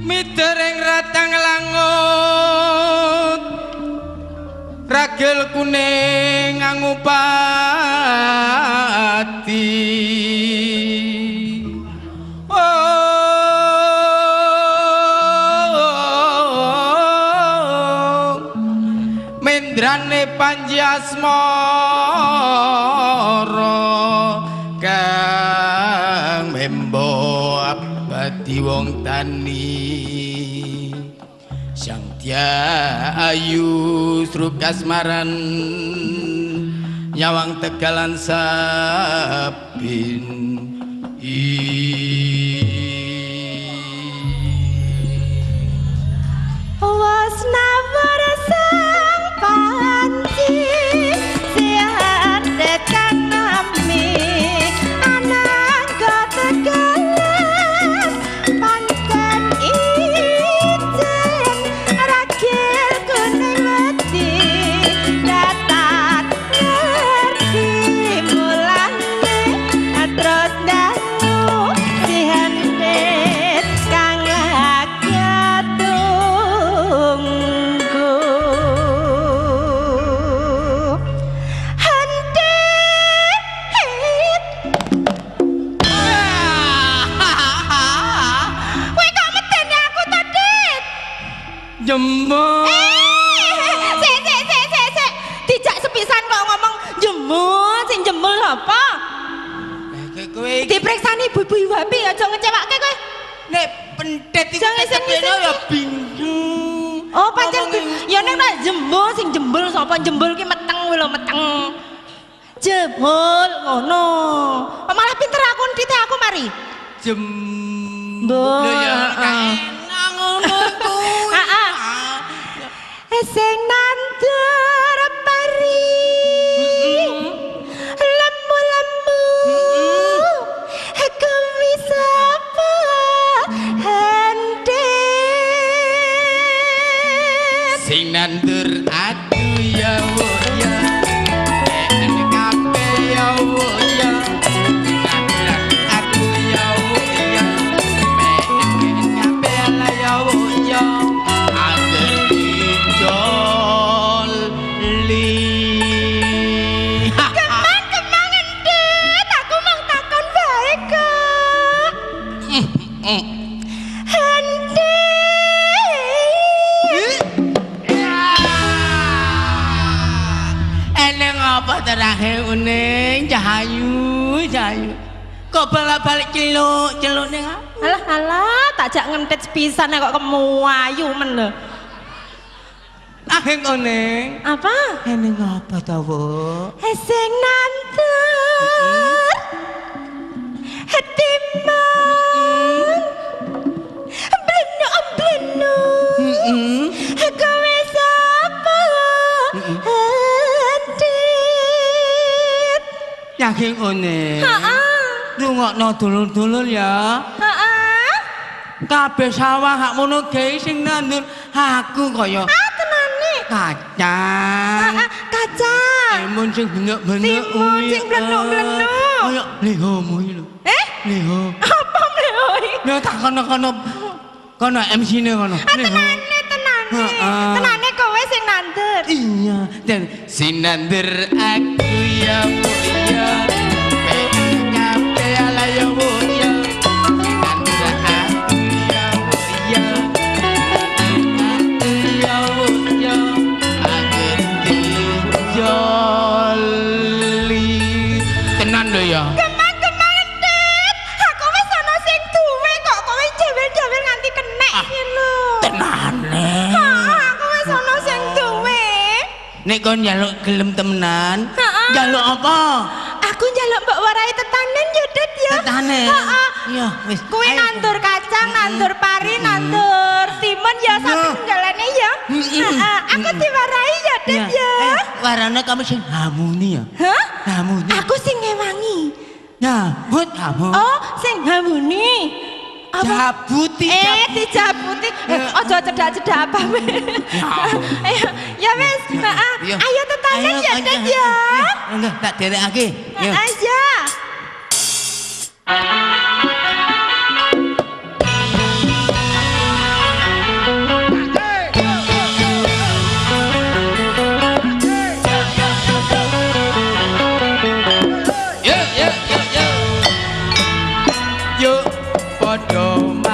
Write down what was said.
Midering ratang langut, ragil kuning ngangupati. Oh, mendrane Panji Asmara kang membo abadi wong tani, Sang Dia Ayu Srukasmaran nyawang tegalan sabin. Was nawar sang panci siandet kang nami anangga tegalan pancen ijen ragil kuning wedi datat ngerti mulane terus dangu siandet kang lagi tunggu. Hentit. Kowe kok medeni aku to, Dit? Jembo. Eh, sik sik sik sik sik. Dijak sepisan kok ngomong jemul, sing jemul sapa? Kowe iki Dipriksani ibu-ibu Iwapi aja ngecewake kowe. Nek pentet iku Jangan tetepene isin-isin. ya bingung. Oh, pancen Ngomongin- ya nek nek jembul sing jembul sapa? Jembul ki meteng kuwi lho, meteng. Jebul ngono. Oh, malah pinter aku ndite aku mari. Jembul. Lho ya Heeh. enak ngono kuwi. Heeh. Sing nandur pari lemu-lemu kuwi sapa, Hentit? Sing nandur aku ya wo ya. Nek kabeh ya wo ya. Sing nandur aku ya wo ya. Nek kabeh lah ya wo ya. Agar dijoli. Kemang kemang Hentit, aku mau takon bae kok. Hentit. Eneng apa terakhir uning Cahayu, Cahayu. Kok bolak-balik celuk, celuk ning aku? Alah alah, tak jak ngentit sepisan kok kemuayu men lho. Aheng uning. Apa? Eneng apa ta, Bu? Sing nandur timun blenuk blenuk kowe sapa, Hentit? Yakin uning. Heeh. Rungokno dulur-dulur ya. Heeh. Kabeh sawah hak mono gawe sing nandur aku kaya Ah, tenane. kacang. Heeh, kacang. Timun sing benek-benek Timun sing blenuk-blenuk. Kaya lehomu iki lho. Eh? Leho. Apa mleho iki? Lho tak kono-kono kono MC-ne kono. Ah, tenane, tenane. Heeh. Tenane kowe sing nandur. Iya, dan sing nandur aku ya Bu ya. Kabeh ala ya Bu ya. Sing nandur aku ya Bu ya. Aku ya Bu ya. Agar dijoli. Tenan lho ya. Kemang kemang Entit. Aku wis ana sing duwe kok kowe jewel-jewel nganti kenek iki lho. Tenane. Heeh, aku wis ana sing duwe. Nek kon njaluk gelem temenan, Heeh. njaluk apa? Aku njaluk mbok warai tetanen ya, Dit ya. Tetanen. Heeh. Iya, wis. Kuwi Ayo. nandur kacang, nandur pari, nandur timun ya sampe tunggalane ya. Heeh, aku diwarai ya, Dit Iya. ya. Eh, warane kamu sing hamuni ya? Hah? Hamuni. Aku sing ngewangi. Nyabut kamu. Oh, sing hamuni. Apa? Jabuti. Eh, dijabuti. Eh, aja cedak-cedak apa. Ya. Ayo, ya wis, heeh. Iya. Ayo tetanen Ayo, ya, ayo, Dit ya. Enggak, tak derekake. Yo. Ayo. Padha.